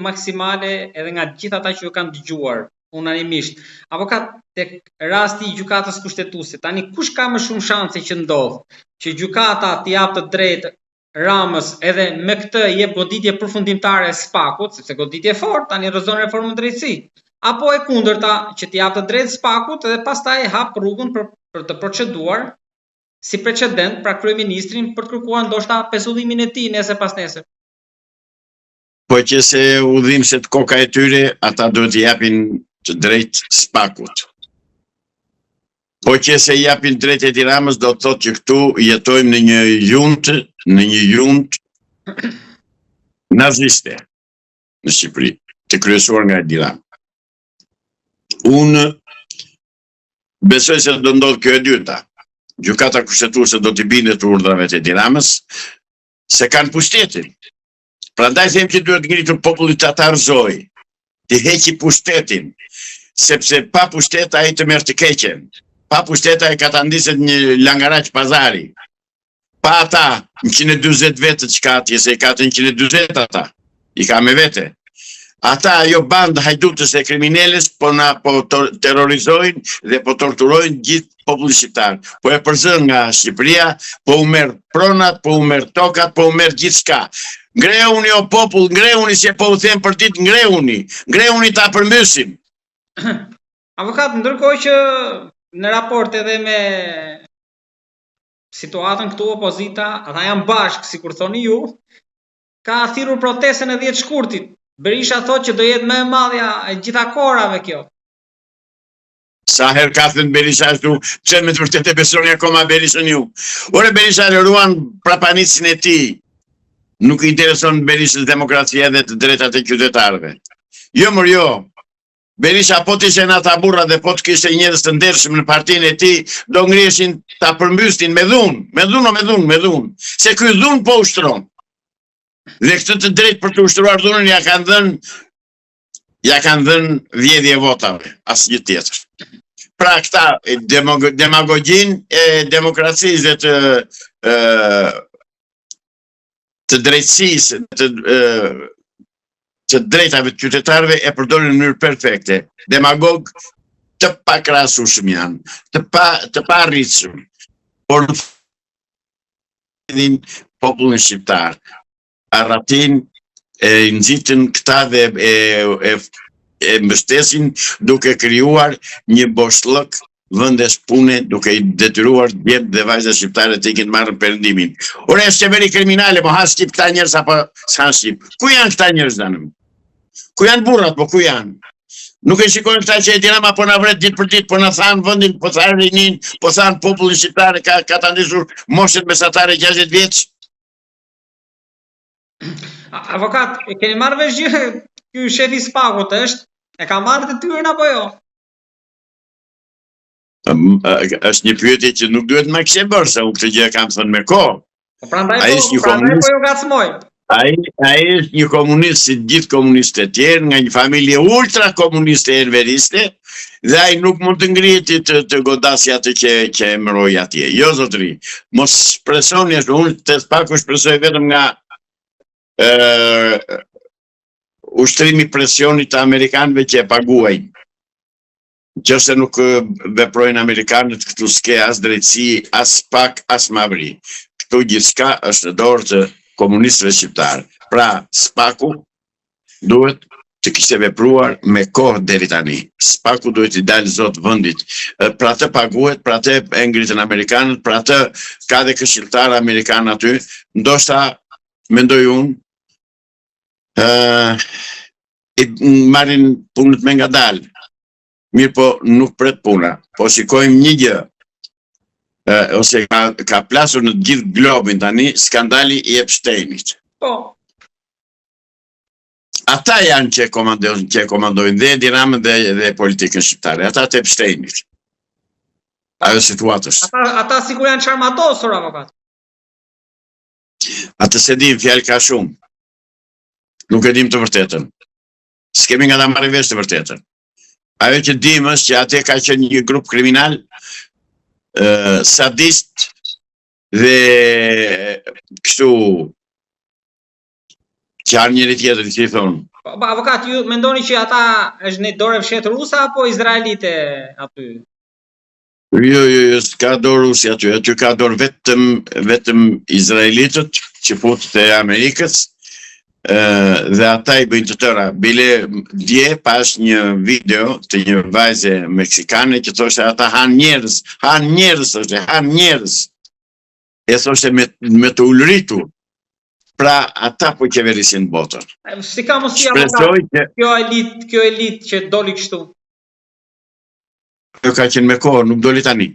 maksimale edhe nga të gjithë ata që ju kanë dëgjuar unanimisht. Avokat tek rasti i gjykatës kushtetuese, tani kush ka më shumë shanse që ndodh që gjykata t'i japë të drejtë Ramës edhe me këtë jep goditje përfundimtare SPAK-ut, sepse goditje e fortë, tani rrëzon reformën në drejtësi. Apo e kundërta, që t'i japë të drejtë SPAK-ut edhe pastaj hap rrugën për për të proceduar si precedent pra kryeministrin për të kërkuar ndoshta pezullimin e tij nesër pas nesër. Po që se u dhimbset koka e tyre, ata duhet t'i japin të drejtë SPAK-ut. Po që se i japin drejtë Edi Ramës, do të thotë që këtu jetojmë në një juntë, në një juntë naziste në Shqipëri, të kryesuar nga Edi Rama. Unë besoj se do ndodhë kjo e dyta. Gjykata Kushtetuese do t'i bindet urdhrave të Edi Ramës, se kanë pushtetin. Prandaj them që duhet ngritur populli ta ta rrëzojë, t'i heqi pushtetin, sepse pa pushtet ai të merr të keqen. Pa pushtet ai katandiset një langaraq pazari. Pa ata 140 vetët që ka atje, se i ka të 140 ata, i ka me vete. Ata ajo bandë hajdutës e kriminelës po na po terrorizojnë dhe po torturojnë gjithë popullin shqiptar. Po e përzënë nga Shqipëria, po u merr pronat, po u merr tokat, po u merr gjithçka. Ngreuni o popull, ngreuni se po u them për ditë ngreuni, ngreuni ta përmbysim. Avokat, ndërkohë që në raport edhe me situatën këtu opozita, ata janë bashkë, sikur thoni ju, ka thirrur protestën e 10 shkurtit. Berisha thotë që do jetë më e madhja e gjitha kohërave kjo. Sa herë ka thënë Berisha ashtu, pse me të vërtetë e besoni akoma Berishën ju? Ore Berisha ruan prapanicën e tij. Nuk i intereson Berishës demokracia dhe të drejtat e qytetarëve. Jo mor jo. Berisha po të ishe në ata burra dhe po të kishte njerëz të ndershëm në partinë e tij, do ngriheshin ta përmbysnin me dhunë, me dhunë, me dhunë, me dhunë. Se ky dhunë po ushtron. Dhe këtë të drejtë për të ushtruar dhunën ja kanë dhënë ja kanë dhënë vjedhja e votave, asgjë tjetër. Pra këta demagogjinë e demokracisë dhe të e, të drejtësisë, të e, të drejtave të qytetarëve e përdorin në mënyrë perfekte. Demagogë të pakrahasueshëm janë, të pa të paarritshëm, por në vjedhin popullin shqiptar. Arratinë e nxitën këta dhe e, e, e mbështesin duke krijuar një boshllëk vendesh pune duke i detyruar djemtë dhe vajzat shqiptare të ikin marrën perëndimin. Ore është qeveri kriminale, po hanë shqip këta njerëz apo s'hanë shqip? Ku janë këta njerëz tani? Ku janë burrat, po ku janë? Nuk e shikojnë këta që Edi Rama po na vret ditë për ditë, po na than vendin, po than rininë, po than popullin shqiptar ka katandisur moshën mesatare 60 vjeç. Avokat, e keni marrë vesh gjë? Ky shefi i SPAK-ut është, e ka marrë detyrën apo jo? Është një pyetje që nuk duhet ma kishe bërë, se unë këtë gjë e kam thënë me kohë. Po prandaj po, është një prandaj po ju ngacmoj. Ai ai është një komunist si gjithë komunistët e tjerë, nga një familje ultra komuniste enveriste, dhe ai nuk mund të ngrihet të, të godasi atë që që emëroi atje. Jo zotëri, mos shpresoni ashtu, unë te SPAK-u shpresoj vetëm nga ë ushtrimi i presionit të amerikanëve që e paguajnë. Qëse nuk veprojnë amerikanët, këtu s'ke as drejtësi, as SPAK, as mavri. Këtu gjithçka është në dorë të komunistëve shqiptarë. Pra, SPAK-u duhet të kishte vepruar me kohë deri tani. SPAK-u duhet t'i dalë zot vendit. Për atë paguhet, për atë e ngritën amerikanët, për atë ka dhe këshilltarë amerikanë aty. Ndoshta, mendoj unë, ë i marrin punët me ngadalë. Mirëpo nuk pret puna. Po shikojmë një gjë, ë ose ka, ka plasur në të gjithë globin tani skandali i Epsteinit. Po. Ata janë që komandojnë, që komandojnë dhe Edi Ramën dhe, dhe politikën shqiptare, ata të Epsteinit. Ajo situatë është. Ata, ata sikur janë çarmatosur, avokat. Atë s'e dim, fjalë ka shumë. Nuk e dim të vërtetën. S'kemi nga ta marrim vesh të vërtetën. Ajo që dim është që atje ka qenë një grup kriminal, ë sadist dhe kështu Qarë njëri tjetrin, si i thonë. Po, po, avokat, ju mendoni që ata është një dorë e fshehtë ruse apo izraelite aty? Jo, jo, jo, s'ka dorë Rusi aty, aty ka dorë vetëm vetëm izraelitët që futët e Amerikës, ë dhe ata i bëjnë të tëra. Bile dje pash një video të një vajze meksikane që thoshte ata hanë njerëz, hanë njerëz, thoshte, hanë njerëz. E thoshte me me të ulëritur. Pra ata po qeverisin botën. Si ka mundësi avokat, që... kjo elitë, kjo elitë që doli kështu? Kjo ka qenë me kohë, nuk doli tani.